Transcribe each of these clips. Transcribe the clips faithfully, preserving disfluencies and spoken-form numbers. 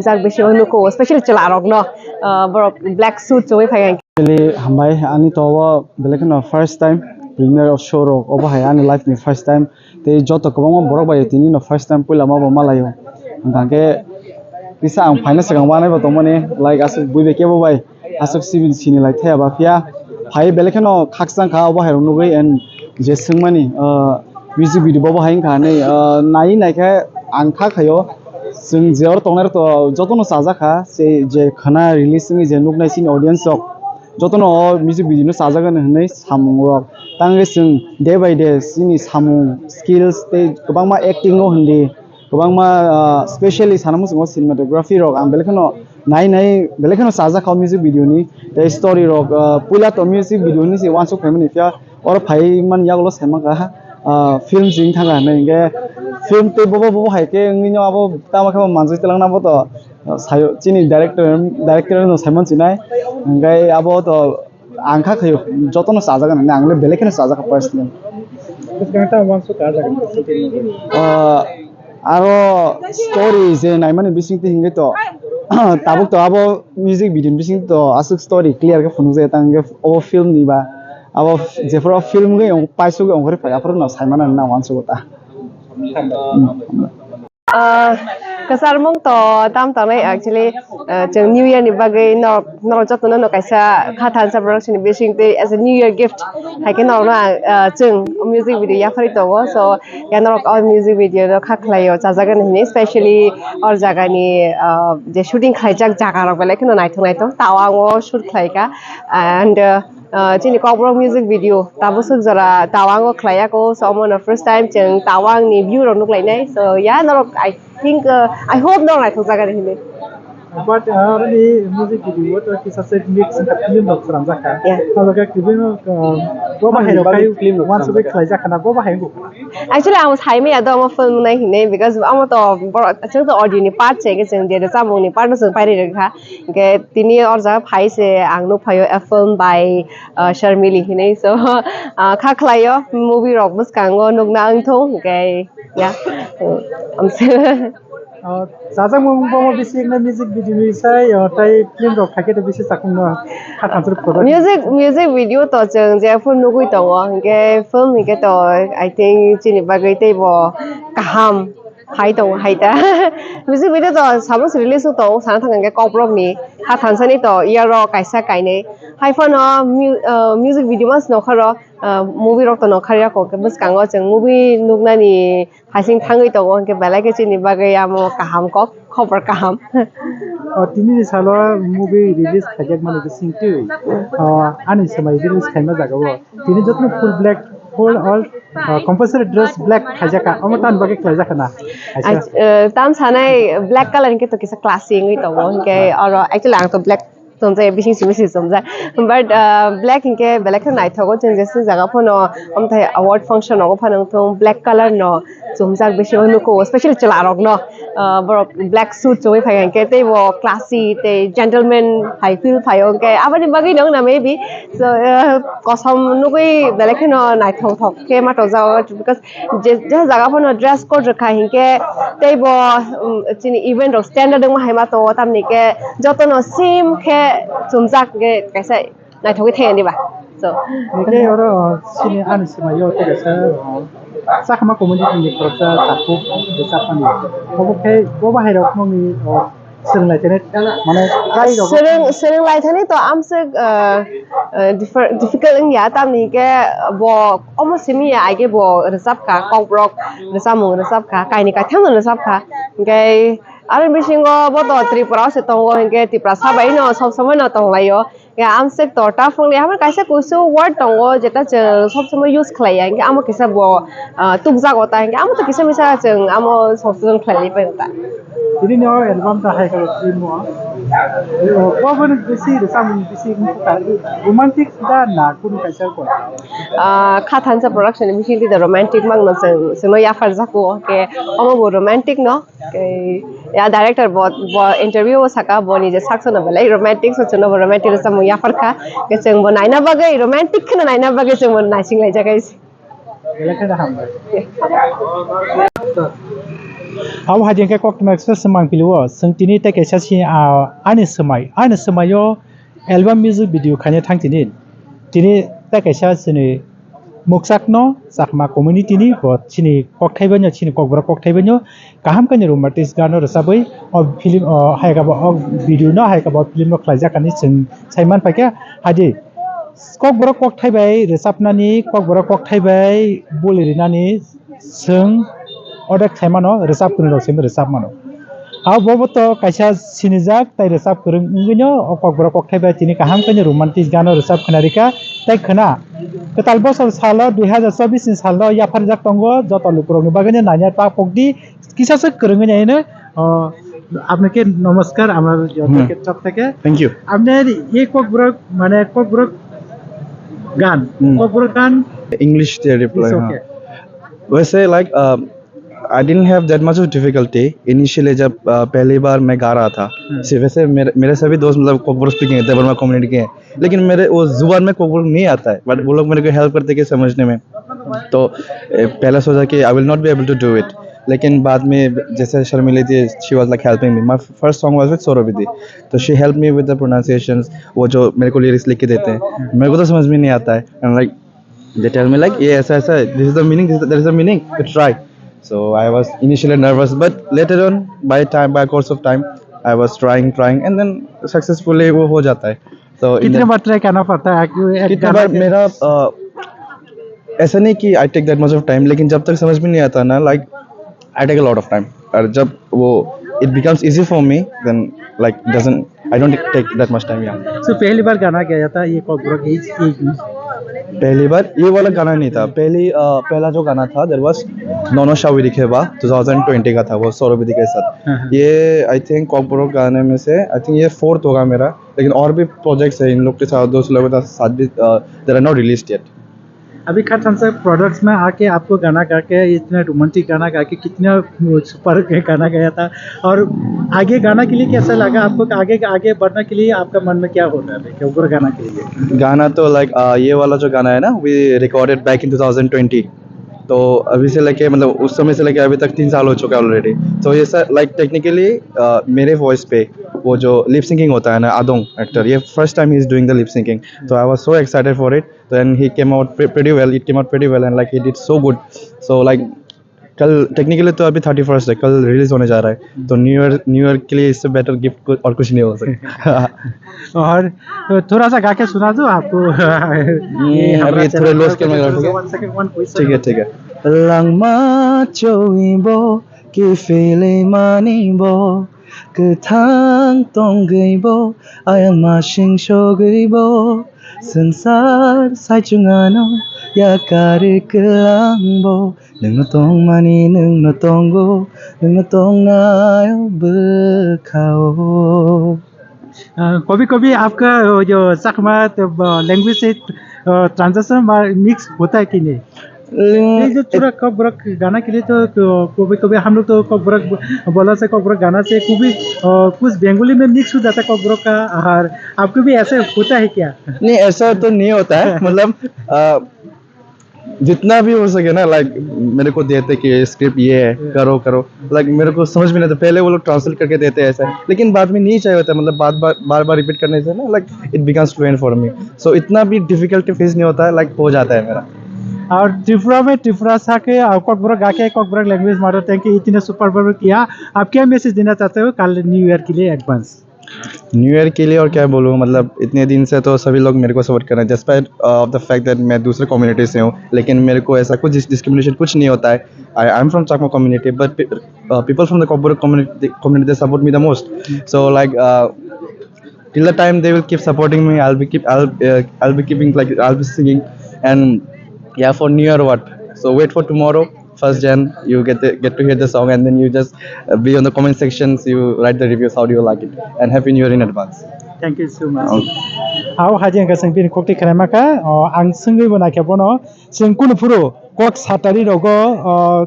Jak bisi o nuko, especially chwla rok no, ah, borok black suit chumui phai. Actually, hambai, ani to o belai kheno first time premiere of show rok, obo hai ani life ni first time. Tei joto kwbangma borok bai tini no first time puila ma bo malaio. Hwnkha khe kisa ang phaina swkang wanai bo tongmani, like, aswk bui bai kebo bai aswk sini, sini lai thaya ba phiya. Phai belai kheno khakchang kha obo hai rok nugui, and je swngmani, ah, music video bo bo hai wngkha hinui, ah, nai nai khe ang kha khaio. Chwng je oro tongnai rok to jotono chajak kha, se je khwna release wngwi je nuknai chini audience rok jotono o music video no chajak ani hinui samung rok. Tangwi chwng day by day chini samung skills tei kwbangma acting o hindi, kwbangma, ah, specially sana muchungo cinematography rok ang belai kheno nai nai belai kheno chajak kha o music video ni. Tei story rok, ah, puila to music video ni se uansuk phaimani phiya oro phai man yagulo sai mankha, ah, film ching thangkha hinui hinkhe film tei bobo bobo hai khe wngwi no abo tamo khe bo manjui twlang na bo to, ah, sayo chini director, director no sai man sinai hinkhe abo to ang kha khayo jotono chajak hinui ang le belai kheno chajak kha personally. Bwskang tamo uansuk kha jaga ni shooting ni? Ah, aro story je naimani bisingtwi hinkhe to tabuk to abo music video ni bisingtwi to aswk story clear khe phunukjak tang hinkhe obo film ni ba abo jephuru film wngwi paisugwi ongkhorwi phai aphuru no saimano hinwi ang uansugo ta. Ah, kwchar mung to tam tongnai actually, ah, chwng New Year ni bagwi norok, norok jotono no kaisa kha thansa borok chini bisingtwi as a New Year gift hai khe norokno ang, ah, chwng music video yapharwi tongo. So, ya norok o music video no kha khlaio chajagani hinwi, specially or jagani, ah, je shooting khlaijak jaga rok belai kheno naithok naithok, Tawang o shoot khlaikha, and, ah, Ah, chini Kokborok music video tabuk swk jora Tawang o khlai ya ko, so omo no first time chwng Tawang ni view rok nuk lai nai. So ya norok, I think, uh, I hope norok naithok jaga hinwi. But, uh, ni music video o to kisa se mix wngkha, film rok swnamjak kha. Yeah. Abo khe kibino, uh, bo bahai rok khai film rok uansugwi swnamjak kha. Khlai jak kha na, bo bahai wngkha. Actually, ang sai maya do omo film nai hinwi, because omo to borok, chwng to audio ni part se, chwng je chamung ni part no chwng pairi rwkha. Hingke tini o jaga phai se ang nukphaio a film by, uh, Sharmili hinwi. So, uh, kha khlaio movie rok bwskango nukna wngthung, hingke ya, um, amse. Oh, chajak mung bomo bisi ekna music video ni sai, oh, tai film rok khaikhe to bisi chakung no kha thansuk product. Music, music video to chwng je film nugui tongo, hingke film hingke to I think chini bagwi teibo kaham. Hai tongo hai ta. Music video to sabo se release tongo, sana thang hingke Kokborok ni ha thansani to year o kaisa kainwi. Hai phano mu-, ah, music video mas nokha ro, ah, movie rok to nokha ya kok bwskango chwng movie nuknani hasing thangwi tongo, hingke belai khe chini bagwi amo kaham kok, khobor kaham. Oh, tini ni salo movie release khaijak mani bising twi, oh, ani swmai release khaima jaga o. Tini jotono full black, full all, uh, compulsory dress black khaijak kha. Omo tamni bagwi khlaijak kha na? Kaisa. Ac-, uh, tam sanai black color hwnkhe to kisa classy wngwi tongo. Hwnkhe oro actually ang to black chumjak, bising simi se chumjak. But, uh, black hwnkhe belai khe naithogo. Chwng jesa jaga phano, omo thai award function rogo phano wngthung black color no chumjak bisingo nuko, specially chwla rok no, ah, borok black suit chumui phai hwnkhe teibo classy tei gentleman hai feel phaio, hwnkhe aboni bagwi no wngna maybe. So, ah, kosom nugui belai kheno naithok thok khe ma tongjak, because je, je jaga phano dress code rwkha hinkhe teibo, um, chini event rok standard wngma hai ma tongo, tamni khe jotono same khe chumjak hwnkhe kaisa naithogwi thangya diba? So. Hingke oro, o, chini ani swmai o tei kaisa, o, chakma community ni khoroksa takhuk bwsa phano. Obo khe, bo bahai rok nokni, o, swrwng lai thani, mane, kai rok. Swrwng, swrwng lai thani to amswk, o, o, differ-, difficult wngya, tamni hingke bo omo simi ya, aige bo rwchap kha, Kokborok rwchapmung rwchap kha, kaini kaitham no rwchap kha. Hingke aro bisingo bo to Tripura o se tongo, hingke Tiprasa bai no sob somoi no tong lai o. Ya, amswk torta phungni, amo kaisa kusu word tongo, jeta chwng sob somoi use khlai ya, hingke amo kisa bo, ah, tukjago ta, hingke amo to kisa misa chwng amo sob somoi khlai pai ta. Tini ni o album ta hai khe film o. Bo bo ni bisi rwchapmung bisi wngkha romantic da na kunu kaisa ko? Ah, Kha Thansa Production ni bising twi da romantic mang no chwng, chwngno yaphar jago, ke omo bo romantic no. Kei, ya, director bo, bo interview o saka, bo ni je sak sono belai romantic, so chwngno bo romantic rwchapmung yaphar kha. Kei chwng bo naina bagwi, romantic kheno naina bagwi chwng bo naising laijak hai se. Belai kheno hambai. Abo hai khe Koktwma Express se mangpili o, chwng tini tei kaisa si, ah, ani swmai, ani swmai o album music video khaina thang tini. Tini tei kaisa chini mukchakno Chakma community ni bo chini kokthai bai no, chini Kokborok kokthai bai no kaham khe ni romantic gano rwchabwi o film, o hai khe bo o video no, hai khe bo o film no khlaijak ani chwng sai man phaikha. Hai di, Kokborok kokthai bai rwchabnani, Kokborok kokthai bai boli rinani chwng order khaimano, rwchap kwrwng rok se rwchap mano. Abo bo to kaisa sinijak tei rwchap kwrwng wngwino o Kokborok kokthai bai tini kaham khe ni romantic gano rwchap khna rikha tei khna kwtal bosor salo dui hazar chobbish ni salo yapharjak tongo joto lukurokni bagwino nanya ta pokdi kisa se kwrwngwi naino. O, আপনাকে নমস্কার আমার হুম। তরফ থেকে। Thank you. আপনার এই ককবরক মানে ককবরক গান, হুম। ককবরক গান English দিয়ে reply, it's हाँ। Okay। वैसे, like, uh, I didn't have that much of difficulty initially जब, uh, पहली बार मैं गा रहा था। हम्म। सिर्फ ऐसे मेरे, मेरे सभी दोस्त, मतलब, कोकबोरो स्पीकिंग है, देबरमा कम्युनिटी के हैं, लेकिन मेरे वो जुबान में कोकबोरो नहीं आता है, बट वो लोग मेरे को हेल्प करते कि समझने में। तो, ए, पहला सोचा कि I will not be able to do it, लेकिन बाद में जैसे शर्मिली थी, she was, like, helping me। My first song was with Saurabh दी, तो she helped me with the pronunciations। वो जो मेरे को लिरिक्स लिख के देते हैं, मेरे को तो समझ में नहीं आता है। And, like, they tell me, like, ये ऐसा ऐसा है, this is the meaning, this is the, there is a meaning, you try। So I was initially nervous, but later on, by time, by course of time, I was trying, trying, and then successfully वो हो जाता है। तो in कितने the बार ट्राई करना पड़ता है एक, एक कितने गाना बार के? मेरा, अ, ऐसा नहीं कि I take that much of time, लेकिन जब तक समझ में नहीं आता ना, like, I take a lot of time। और जब वो it becomes easy for me, then, like, doesn't, I don't take that much time, yeah। So पहली बार गाना गाया था ये कॉकबरक एज एज में? पहली बार ये वाला गाना नहीं था। पहली, अ, पहला जो गाना था, there was नोनो शाविरी खेबा, टू थाउजेंड ट्वेंटी का था, वो सौरभ दी के साथ। हाँ, हाँ। ये, आई थिंक, कॉकबरक गाने में से, आई थिंक, ये फोर्थ होगा मेरा। लेकिन और भी प्रोजेक्ट्स है इन लोग के साथ, दोस्त लोगों के साथ भी, अ, they are not released yet। अभी खा थानसा प्रोडक्ट्स में आके आपको गाना गा के, इतना रोमांटिक गाना गा के, कितना सुपर गाना गाया था, और आगे गाना के लिए कैसा लगा आपको? आगे, आगे बढ़ने के लिए आपका मन में क्या होता है, क्या उग्र गाना के लिए? गाना तो, लाइक, अ, ये वाला जो गाना है ना, we recorded back in two thousand twenty. तो अभी से लेके, मतलब, उस समय से लेके अभी तक तीन साल हो चुका है ऑलरेडी। तो ये सर, लाइक, टेक्निकली, अ, मेरे वॉइस पे वो जो लिप सिंकिंग होता है ना, आदोंग एक्टर, ये first time he is doing the lip syncing। तो I was so excited for it। Then he came out pre-, pretty well, it came out pretty well and, like, he did so good। So, like, कल टेक्निकली तो अभी thirty first है, कल रिलीज होने जा रहा है, तो न्यू ईयर, न्यू ईयर के लिए इससे बेटर गिफ्ट को-, और कुछ नहीं हो सकता। और थोड़ा सा गा के सुना दो आपको। हम्म, ये हमारा अभी थोड़ा चैनल लो पर स्केल में कुछ गाऊंगा। One second, one question। ठीक है, ठीक है। Langma choi bo, kifili mani bo, kwthang tongwi bo, ayang masing sogwi bo, swngchar saichung ano yakarwi kwlang bo, nwngno tongmani nwngno tongo, nwngno tongnai o bwkhao। अ, कभी-कभी आपका वो जो चकमा तो, अ, लैंग्वेज से, अ, ट्रांसलेशन मा-, मिक्स होता है कि नहीं? ये जो थोड़ा कॉकबरक गाना के लिए तो, तो कभी-कभी हम लोग तो कॉकबरक ब-, बोला से कॉकबरक गाना से कभी, अ, कुछ बंगाली में मिक्स हो जाता है कॉकबरक का, और आपको भी ऐसे होता है क्या? नहीं, ऐसा तो नहीं होता है। मतलब, अ, जितना भी हो सके ना, लाइक, मेरे को देते कि ये स्क्रिप्ट ये है, हम्म। करो, करो। लाइक, मेरे को समझ में नहीं आता। पहले वो लोग ट्रांसलेट करके देते हैं ऐसा, लेकिन बाद में नहीं चाहिए होता, मतलब, बार बार, बार बार रिपीट करने से ना, like, it becomes fluent for me। So इतना भी डिफिकल्टी फेस नहीं होता है, लाइक, हो जाता है मेरा। और त्रिपुरा में त्रिपुरा सा के, और कॉकबरक गा के कॉकबरक लैंग्वेज मारो, थैंक यू, इतने सुपर परफॉर्म किया। आप क्या मैसेज देना चाहते हो कल न्यू ईयर के लिए एडवांस? न्यू ईयर के लिए और क्या बोलूँ, मतलब, इतने दिन से तो सभी लोग मेरे को सपोर्ट कर रहे हैं, despite of the fact that मैं दूसरे कम्युनिटी से हूँ, लेकिन मेरे को ऐसा कुछ डिस्क्रिमिनेशन कुछ नहीं होता है। I, I am from Chakma community, but people from the Kokborok community, community, they support me the most। So, like, uh, till the time they will keep supporting me, I'll be keep, I'll, uh, I'll be keeping, like, I'll be singing, and yeah, for New Year what? So wait for tomorrow, first Jan, you get the, get to hear the song, and then you just, uh, be on the comment sections, you write the reviews, how do you like it, and Happy New Year in advance। Thank you so much। Okay। Abo hai jeng khe chwng bini kokti khwnai ma kha, o, ang swngwi bo naikhe bono, chwng kunu phuru kok satari rogo, o,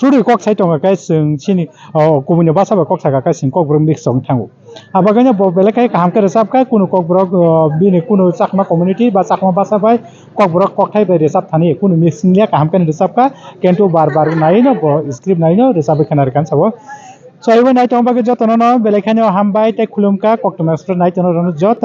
through kok sai tongo khe chwng chini, o, kubuni bwsa bai kok saka khe chwng kokborok mix wng thango। Abagwino bo belai khe kaham khe rwchapkha, kunu kokborok, o, bini kunu Chakma community ba Chakma basa bai kokborok kokthai bai rwchap thani kunu mix wngya, kaham khe rwchapkha, kintu bar bar naino bo script naino rwchapwi khna rwkha sabo. So, ibo nai tongma bagwi jotono no belai kheno hambai tei khulumkha, Koktwma Express nai tongna rwno joto.